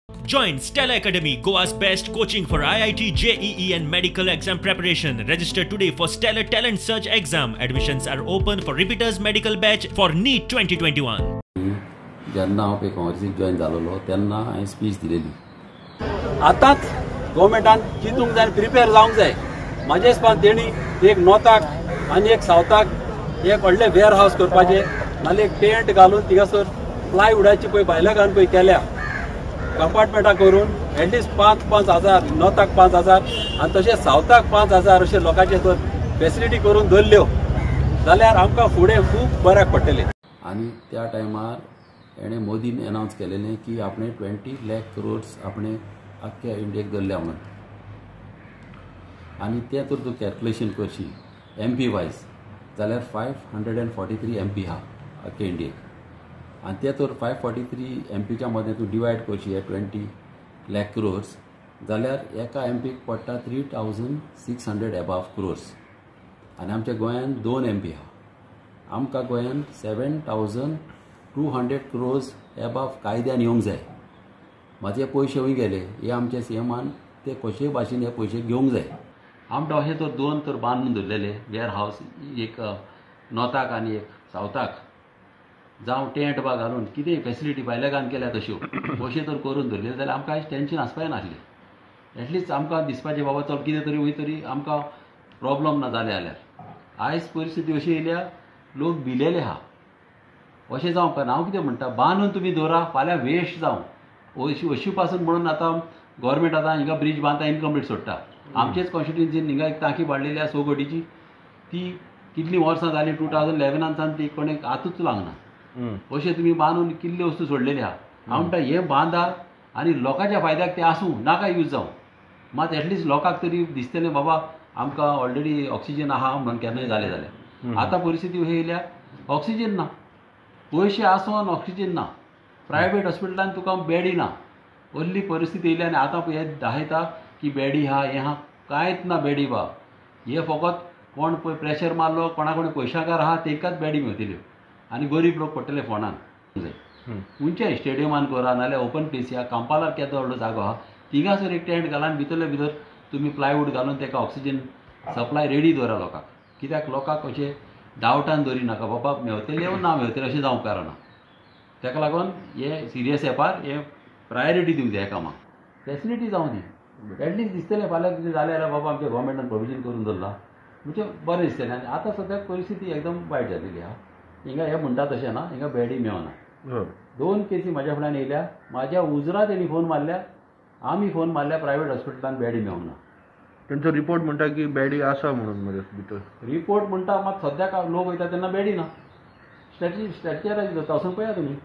Join Stella Academy, Goa's best coaching for IIT, JEE and medical exam preparation. Register today for Stellar Talent Search exam. Admissions are open for repeaters medical batch for NEET 2021. जेन्ना हांव पळय काँग्रेसीक join जालोलो तेन्ना हांवें speech दिलेली. आतांच गव्हर्मेंटान चिंतूंक जाय, prepare जावंक जाय. म्हाज्या हिसपान तेणी एक नॉर्थाक आनी एक सावथाक एक व्हडलें वेअर हावस करपाचें, नाल्यार एक टेंट घालून थिंगासर प्लायवुडाची पळय भायल्या घालून पळय केल्या कंपार्टमेंटां करून एटलिस्ट 5-5 हजार, नॉर्थाक 5,000 आनी तशें सावथाक 5,000 अशें लोकांचे जर फेसिलिटी करून दवरल्यो जाल्यार आमकां फुडें खूब बऱ्याक पडटलें. आनी त्या टायमार हेणें मोदीन एनावन्स केलेलें की आपणें 20 लाख क्रोर्स आपणें आख्ख्या इंडियेक दवरल्या म्हणून. आनी तें तर तूं कॅल्कुलेशन करशी एम पी वायज जाल्यार 543 एम पी आहा आख्खे इंडियेक. आनी ते तर 543 एम पीच्या मदें तूं डिवायड करशी हे 20 लाख क्रोर्स जाल्यार एका एम पीक पडटा 3,600 एबाव क्रोर्स. आनी आमच्या गोंयान 2 एम पी आहा, आमकां गोंयान 7,200 क्रोर्स एबाव कायद्यान येवंक जाय. मात हे पयशे खंय गेले हे आमच्या सी एमान ते कशेय भाशेन हे पयशे घेवंक जाय. आमकां अशें तर 2 तर बांदून दवरलेले वेअर हावस, एक नॉर्थाक आनी एक सावथाक, जावं टेंट बा घालून कितेंय फेसिलिटी भायल्या घालून केल्या तश्यो अशें तर करून दवरलें जाल्यार आमकां आयज टेंशन आसपाय नासलें. एटलिस्ट आमकां दिसपाचें बाबा चल कितें तरी वय तरी आमकां प्रोब्लम ना जालें जाल्यार. आयज परिस्थिती अशी येयल्या लोक भिलेले आहा. अशें जावंक ना. हांव कितें म्हणटा, बांदून तुमी दवरा, फाल्यां वेस्ट जावं अशी अशी पासून म्हणून आतां गव्हर्मेंट आतां हिंगा ब्रीज बांदता इनकम्प्लीट सोडटा. आमचेच कॉन्स्टिट्युएन्सीन हिंगा एक टांकी बांदलेली आसा 6 कोटीची, ती कितलीं वर्सां जालीं 2011 सावन ती कोणें हातूच लागना. अशें तुमी बांदून कितल्यो वस्तू सोडलेली आहा. हांव म्हणटा हें बांदा आनी लोकांच्या फायद्याक तें आसूं नाका यूज जावं, मात एटलिस्ट लोकांक तरी दिसतलें बाबा आमकां ऑलरेडी ऑक्सिजन आहा म्हणून केन्नाय जालें जाल्यार. आतां परिस्थिती अशी येयल्या ऑक्सिजन ना, पयशे आसून ऑक्सिजन ना, प्रायवेट हॉस्पिटलान तुका बेडी ना, असली परिस्थिती येयली. आनी आतां हे दाखयता की बेडी आहा हें आहा, कांयच ना बेडी बा. हे फकत कोण पळय प्रेशर मारलो कोणा कोणी पयशाकार आहा तेंकाच बेडी मेळटल्यो आनी गरीब लोक पडटले फोंडान. खंयच्याय स्टेडियमान करा नाल्यार ओपन प्लेस ह्या कांपालार केदो व्हडलो जागो आहा थिंगासर एक टेंट घाला आनी भितरले भितर तुमी प्लायवूड घालून तेका ऑक्सिजन सप्लाय रेडी दवरा लोकांक. कित्याक लोकांक अशें डावटान दवरी नाका बाबा मेवतले ना मेवतले अशें जावंक कारना. तेका लागून हे सिरियस एपार हे प्रायोरिटी दिवंक जाय ह्या कामाक. फेसिलिटी जावं दी, एटलिस्ट दिसतलें फाल्यां कितें जालें जाल्यार बाबा आमच्या गव्हर्मेंटान प्रोविजन करून दवरलां म्हणजे बरें दिसतलें. आनी आतां सद्याक परिस्थिती एकदम वायट जालेली आहा. हिंगा हे म्हणटा तशें ना, हिंगा बेडी मेवना. 2 केसी म्हाज्या फुड्यान येयल्या, म्हाज्या उजरा तेणी फोन मारल्या, आमी फोन मारल्या प्रायवेट हॉस्पिटलान बेडी मेवना. तेंचो रिपोर्ट म्हणटा की बेडी आसा म्हणून मरे भितर रिपोर्ट म्हणटा, मात सद्याक लोक वयता तेन्ना बेडी ना. स्ट्रॅचराचेर जाता वचून पळया तुमी.